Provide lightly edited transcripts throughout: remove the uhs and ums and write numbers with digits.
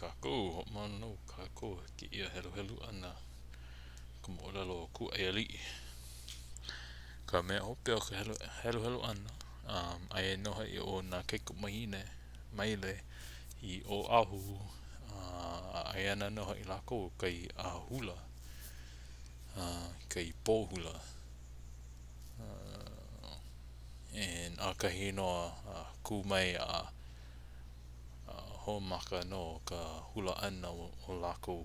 kākou, hoʻomau nō kākou i kēia heluhelu ʻana i ka moʻolelo o Kūʻaialiʻi. Ka mea hope o ka helu, heluhelu ʻana, um, aia nō hoʻi ʻo nā kaikamahine maile i Oʻahu, uh, aia ana nō hoʻi lākou i kahi ʻaha hula, uh, kahi pō hula. Uh, and ʻakahi nō a kū mai a hoʻomaka nō ka hula ʻana o lākou.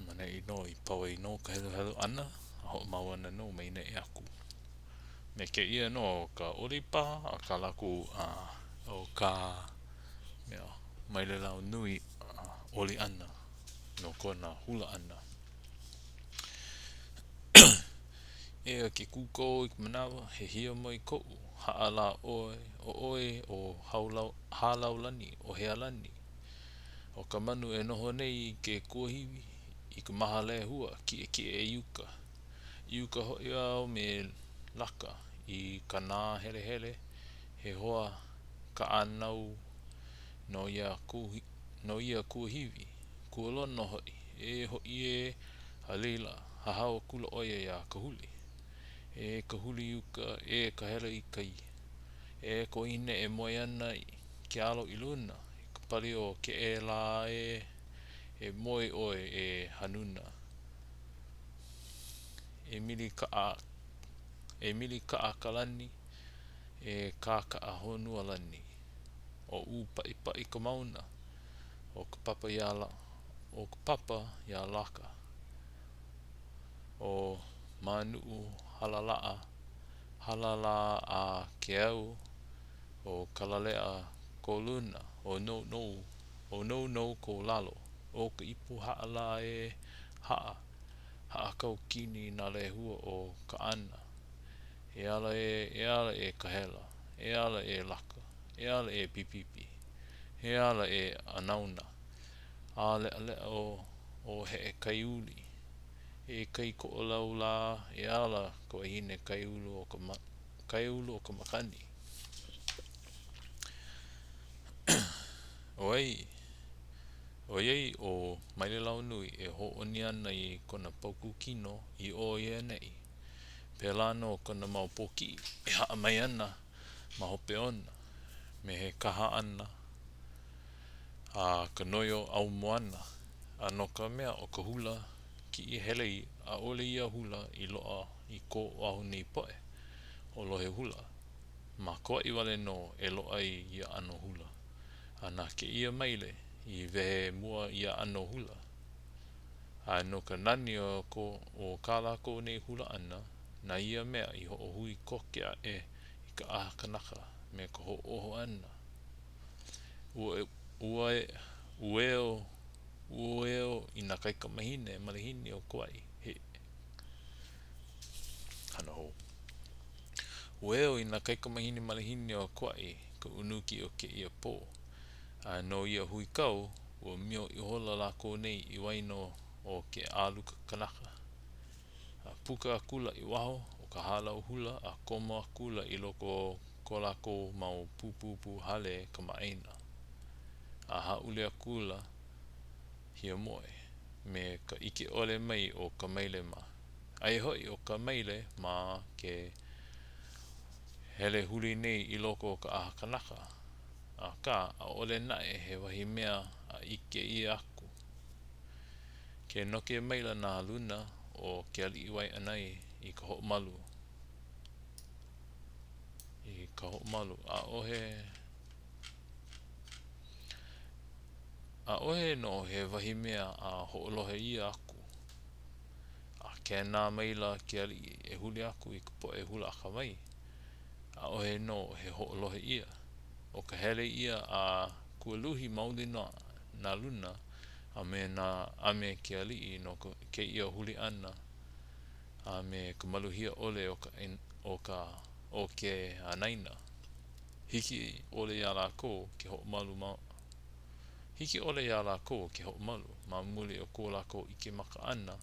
Ma ʻaneʻi nō i pau ai nō ka heluhelu ʻana, a hoʻomau ana nō mai neʻi aku. Me kēia nō ka ʻoli paha a kā lākou a o ka mea Mailelaunui ʻoli ʻana no kona hula ʻana. Eia ke kuko i ka manawa, he hiamoe koʻu, haʻa lā ʻoe, ʻo ʻoe ʻo Hālaulani, ʻo Healani. ʻO ka manu e noho nei i ke kuahiwi, i ka Mahalehua, kiʻekiʻe i uka. I uka hoʻi au me Laka i ka nāhelehele, he hoa kaʻanau no ia no ia kuahiwi, kualono hoʻi, e hoʻi ē, a laila, hahau akula ʻo ia iā Kahuli. E ka huli i uka, e ka hele i kai. E ka wahine e moe ana i ke alo i luna, i ka pali o Keʻe lā ē, e moe ʻoe e Hanuna. E mili kaʻa, e mili kaʻa ka lani, e kākaʻa honua lani. ʻO ʻUpaʻipaʻi ka mauna, ʻo ka papa iā ʻo ka papa iā Laka. ʻO Mānuʻu Halalaʻa hala lā a ke au, ʻo Kalalea ko luna, ʻo Nounou, ʻo Nounou ko lalo, ʻo ka ipu haʻa lā e haʻa, haʻakaukini nā lehua o Kaʻana. E ala ē, e ala e Kahela, e ala e Laka, e ala e Pipipi, e ala e Anauna, a leʻaleʻa o o Heʻekaiuli, e kai Koʻolau lā, e ala ka wahine kaiulu o ka kaiulu o ka makani. ʻOiai, ʻoiai ʻo Mailelaunui e hōʻoni ana i kona paukū kino i ʻō i ʻaneʻi, Pēlā nō kona mau pōkiʻi e haʻa mai ana ma hope ona, me he kaha ʻana a ka noio ʻaumoana, a no ka mea ʻo ka hula kiʻi helei ʻaʻole ia hula i loaʻa i ko Oʻahu nei poʻe hoʻolohe hula. Ma Kauaʻi wale nō e loaʻa ai ia ʻano hula, a na kēia maile i wehe mua ia ʻano hula. A no ka nani o ko o kā lākou nei hula ʻana, na ia mea i hoʻohui koke aʻe i ka ʻaha kanaka me ka hoʻōho ʻana. Ua ua ueo ueo i nā kaikamahine malihini o Kauaʻi, he hana hou. Ueo i nā kaikamahine malihini o Kauaʻi ka ʻunuki o kēia pō. A no ia huikau, ua mio ihola lākou nei i waena o ke ʻāluka kanaka. A puka akula i waho o ka hālau hula a komo akula i loko o ko lākou mau pūpūpū hale kamaʻāina. A hāʻule akula hiamoe me ka ʻike ʻole mai o Kamaile mā. Aia hoʻi ʻo Kamaile mā ke hele huli nei i loko o ka ʻaha kanaka. Akā, ʻaʻole naʻe he wahi mea a ʻike ʻia aku. Ke noke maila nā luna o ke aliʻi Waiʻanae i ka hoʻomalu, i ka hoʻomalu, ʻaʻohe, ʻaʻohe nō he wahi mea a hoʻolohe ʻia aku. A kēnā maila ke aliʻi e huli aku i ka poʻe hula akamai. ʻAʻohe nō he hoʻolohe ʻia. ʻO ka hele ia a kūluhi maoli nō nā luna a me nā a me ke aliʻi no kēia huli ʻana a me ka maluhia ʻole o ka o ka o ke anaina. Hiki ʻole iā lākou ke hoʻomalu ma Hiki ʻole iā lākou ke hoʻomalu ma muli o ko lākou ʻike maka ʻana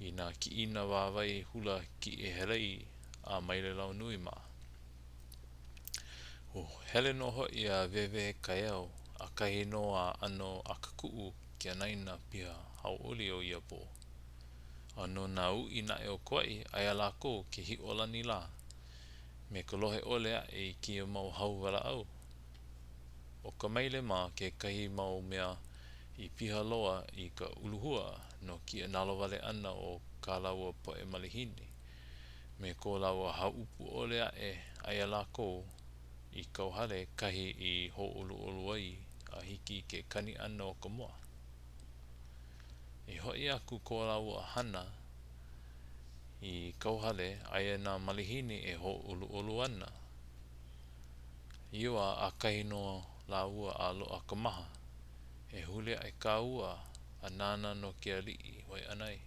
i nā kiʻina wāwae hula kiʻi helei a Mailelaunui mā. Ua hele nō hoʻi a wewe kaeo. ʻAkahi nō a ʻano ʻakakuʻu ke anaina piha hauʻoli o ia pō. A no nā uʻi naʻe o Kauaʻi, aia lākou ke hiʻolani lā me ka lohe ʻole aʻe i kēia mau hau walaʻau. ʻO Kamaile mā kekahi mau mea i piha loa i ka uluhua no kēia nalowale ʻana o kā lāua poʻe malihini. Me ko lāua hāʻupu ʻole aʻe aia lākou i kauhale kahi i hōʻoluʻolu ai a hiki i ke kani ʻana o ka moa. I hoʻi aku ko lāua ʻohana i kauhale aia nā malihini e hōʻoluʻolu ana. I ia wā, ʻakahi nō lāua a loaʻa ka maha. E huli aʻe kāua a nānā no ke aliʻi Waiʻanae.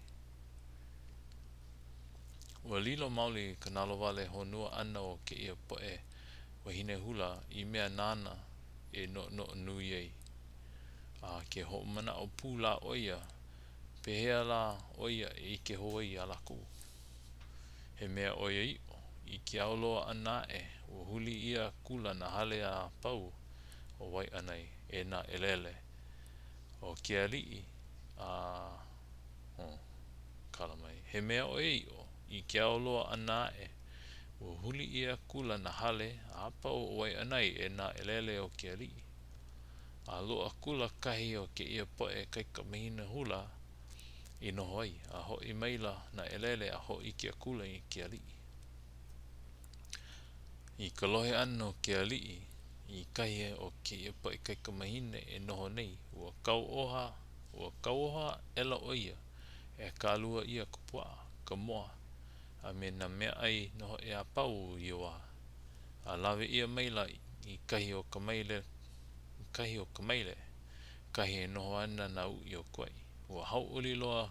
Ua lilo maoli ka nalowale honua ʻana o kēia poʻe wāhine hula i mea nāna e noʻonoʻo nui ai. A ke hoʻomanaʻo pū lā ʻo ia, pehea lā ʻo ia e ʻike hou ai iā lākou? He mea ʻoiaʻiʻo, i ke ao loa ʻana aʻe, ua huli ʻia akula nā hale a pau o Waiʻanae e nā ʻelele o ke aliʻi a oh, kala mai. He mea ʻoiaʻiʻo, i ke ao loa ʻana aʻe, ua huli ʻia akula nā hale a pau o Waiʻanae e nā ʻelele o ke aliʻi. A loaʻa akula kahi o kēia poʻe kaikamahine hula i noho ai, a hoʻi maila nā ʻelele a hōʻike akula i ke aliʻi. I ka lohe ʻana o ke aliʻi i kahi o kēia poʻe kaikamahine e noho nei, ua kauoha, ua kauoha aʻela ʻo ia e kālua ʻia ka puaʻa, ka moa, a me nā meaʻai nō hoʻi a pau o ia wā, a lawe ʻia maila i kahi o ka maile, i kahi o ka maile, kahi e noho ana nā uʻi o Kauaʻi. Ua hauʻoli loa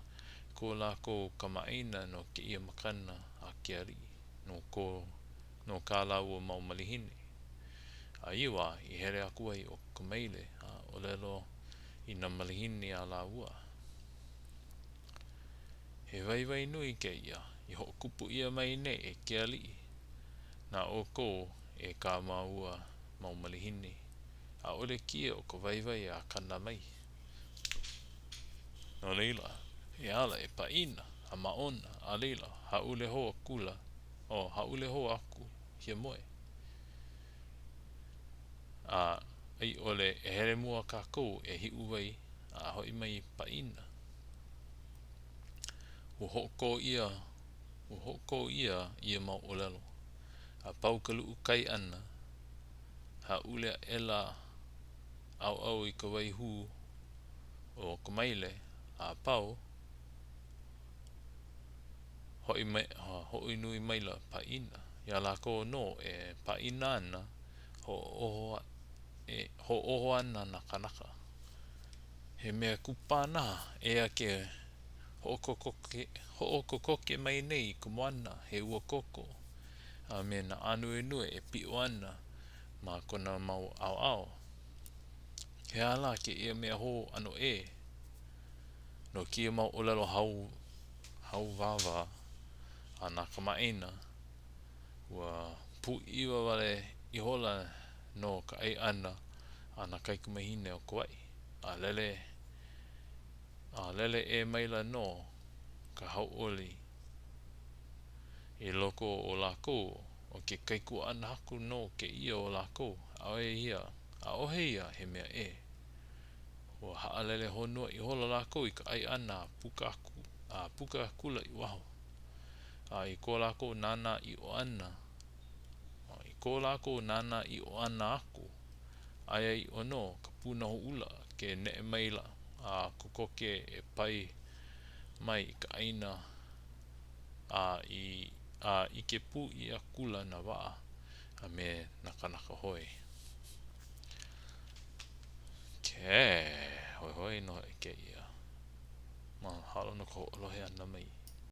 ko lākou kamaʻāina no kēia makana a ke aliʻi, no ko, no kā lāua mau malihini. A ia wā i hele aku ai ʻo Kamaile a ʻōlelo i nā malihini a lāua. He waiwai nui kēia i hoʻokupu ʻia mai nei e ke aliʻi na ʻoukou e kā māua mau malihini. ʻAʻole kēia ʻo ka waiwai a kana mai. No laila, e ala e pāʻina a māʻona, a laila, hāʻule hou akula, oh, hāʻule hou aku, hiamoe. A i ʻole e hele mua kākou e hiʻuwai a hoʻi mai pāʻina. Ua hoʻokō ʻia, ua hoʻokō ʻia ia mau ʻōlelo. A pau ka luʻu kai ʻana, hāʻule aʻela ʻauʻau i ka wai hū o ka maile a pau, hoʻi mai, hoʻi nui maila pāʻina. Iā lākou nō e pāʻina ana, hoʻoho e hoʻōho ana nā kānaka. He mea kupanaha, eia ke hoʻokokoke, hoʻokokoke mai nei i ka moana, he uakoko, a me nā ānuenue e piʻo ana ma kona mau ʻaoʻao. He aha lā kēia mea hou ʻano ʻē? No kēia mau ʻōlelo hau, hauwawā a nā kamaʻāina, ua pūʻiwa wale ihola nō ka ʻai ʻana a nā kaikamahine o Kauaʻi, a lele, a lele ʻē maila nō ka hauʻoli i loko o lākou, ʻo ke kaikuaʻana haku nō kēia o lākou, ʻaʻohe ia, ʻaʻohe ia he mea ʻē. Ua haʻalele honua ihola lākou i ka ʻai ʻana a puka aku, a puka akula i waho. A i ko lākou nānā ʻiʻo ʻana, i ko lākou nānā ʻiʻo ʻana aku, aia ʻiʻo nō ka pūnohu ʻula ke neʻe maila a kokoke e pae mai i ka ʻāina a i a ʻike pū ʻia akula nā waʻa a me nā kānaka hoe. Ke, hoihoi nō hoʻi kēia. Mahalo no ka hoʻolohe ʻana mai.